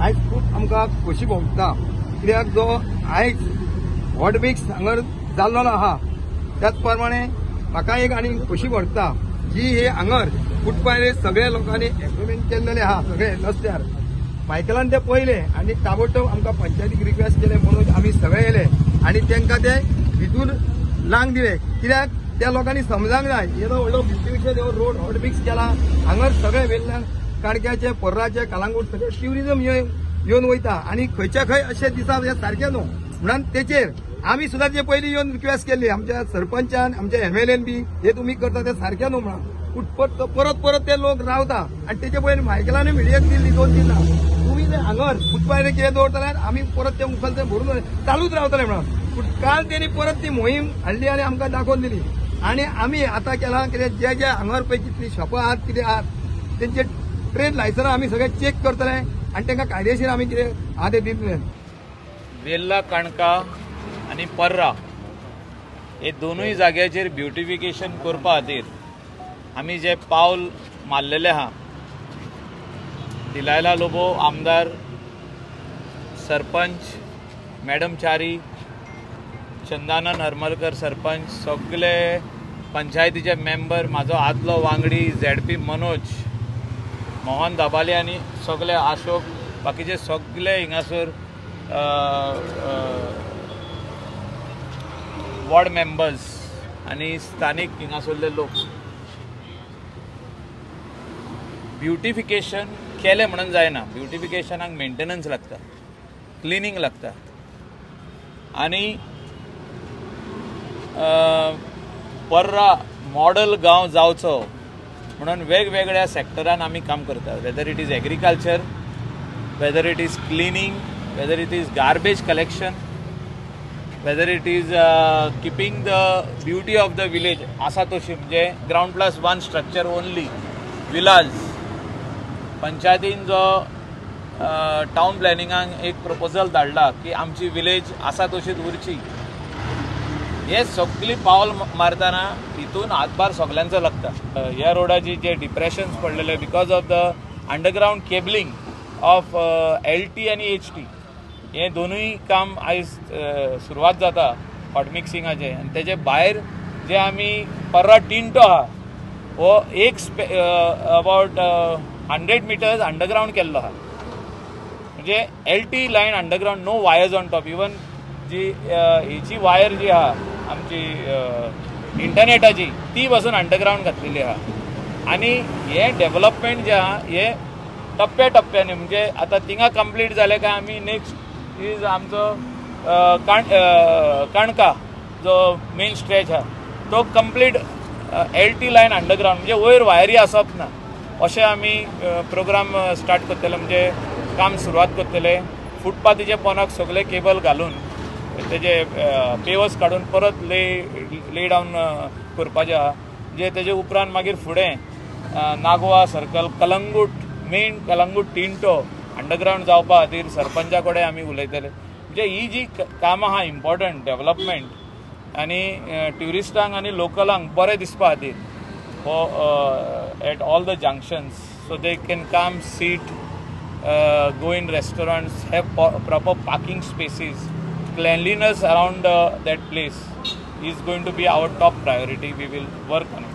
आयज खूब आमकां खोशी भोगता कित्याक जो आयज हॉट मिक्स हांगर जाल्लो आहा त्याच प्रमाणे म्हाका एक आनी खोशी भोगता जी हे हांगर फुटपाथार सगळ्या लोकांनी एग्रीमेंट केल्लेले आहा सगळे रस्त्यार मायकलान ते पळयले आनी ताबडतोब आमकां पंचायतीक रिक्वेस्ट केले म्हणून आमी सगळे येयले आनी तांकां ते भितूर लांग दिले कित्याक त्या लोकांनी समजांक जाय येदो व्हडलो ब्युटिफिकेशन हो रोड हॉट मिक्स केला हांगर सगळे वेल्ल्यान काणक्याचे पर्राचे कलांगूट सगळे ट्युरिजम येवन वयता आनी खंयच्या खंय अशें दिसा हें सारकें न्हू म्हणून तेचेर आमी सुद्दां जे पयलीं येवन रिक्वेस्ट केल्ली आमच्या सरपंचान आमच्या एमएलएन बी हे तुमी करता ते सारकें न्हू म्हणून फुटपथ परत परत ते लोक रावता आनी तेचे पयलीं मायकलानूय मिडियाक दिल्ली 2-3 लाख तुमी ते हांगर फुटपाथार कितें दवरतले आमी परत ते मुखार ते भरून चालूच रावतले म्हणून पूण काल तेणी परत ती मोहीम हाडली आनी आमकां दाखोवन दिली आनी आमी आतां केलां कितें जे जे हांगर पळय कितलीं शॉपां आहात कितें आहात तेंचे ट्रेड लायसनां आमी सगळे चॅक करतले आनी तांकां कायदेशीर आमी कितें आहा तें दितले. वेल्ला काणका आनी पर्रा हे दोनूय जाग्याचेर ब्युटिफिकेशन करपा खातीर आमी जे पावल मारलेले आहा डिलायला लोबो आमदार सरपंच मॅडम च्यारी चंदानन हरमलकर सरपंच सगळे पंचायतीचे मेंबर म्हाजो आदलो वांगडी झेडपी मनोज मोहन दाबाले आनी सगळे अशोक बाकीचे सगळे हिंगासर वॉर्ड मेंबर्स आनी स्थानीक हिंगासरले लोक ब्युटिफिकेशन केलें म्हणून जायना. ब्युटिफिकेशनाक मेंटेनन्स लागता, क्लिनींग लागता आनी पर्रा मॉडल गांव जावचो म्हणून वेगवेगळ्या सेक्टरान आमी काम करतात. Whether it is agriculture, whether it is cleaning, whether it is garbage collection, whether it is keeping the beauty of the village आसा तशी म्हणजे ground plus 1 structure only villas. पंचायतीन जो टावन प्लॅनिंगाक एक प्रपोजल धाडला की आमची विलेज आसा तशीच उरची, हे सगळी पावल मारतना हितून हातभार सगल्यांचो लागता. ह्या रोडाची जे डिप्रेशन्स पडलेले because of the underground cabling of LT आनी HT हे दोनूय काम आयज सुरवात जाता हॉट मिक्सिंगाचें. आनी तेजे भायर जे आमी पर्रा टिंटो आहा हो एक अबावट 100 मिटर्स अंडरग्रावंड केल्लो आहा, म्हणजे LT line underground, no wires on top. Even जी हेची वायर जी आहा आमची इंटरनेटाची ती पासून अंडरग्रावंड घातलेली आहा. आनी हे डेवलपमेंट जे आहा हे टप्प्या टप्प्यांनी म्हणजे आतां थिंगा कंप्लीट जालें काय आमी नेक्स्ट is आमचो काणका जो मेन स्ट्रेच आहा तो कंप्लीट LT line underground म्हणजे वयर वायरी आसप ना अशें आमी प्रोग्राम स्टार्ट करतले, म्हणजे काम सुरवात करतले. फुटपाथीचे पोनाक सगळे केबल घालून तेजे पेवर्स काडून परत ले डावन करपाचें आहा. म्हणजे तेजे उपरांत मागीर फुडें Nagwa circle Calangute main Calangute Tinto underground जावपा खातीर सरपंचा कडेन आमी उलयतले. म्हणजे ही जी कामां आहा इम्पॉर्टंट डेवलपमेंट आनी ट्युरिस्टांक आनी लोकलांक बरें दिसपा खातीर हो at all the junctions so they can come sit go in restaurants, have proper parking spaces, cleanliness around that place is going to be our top priority. We will work on it.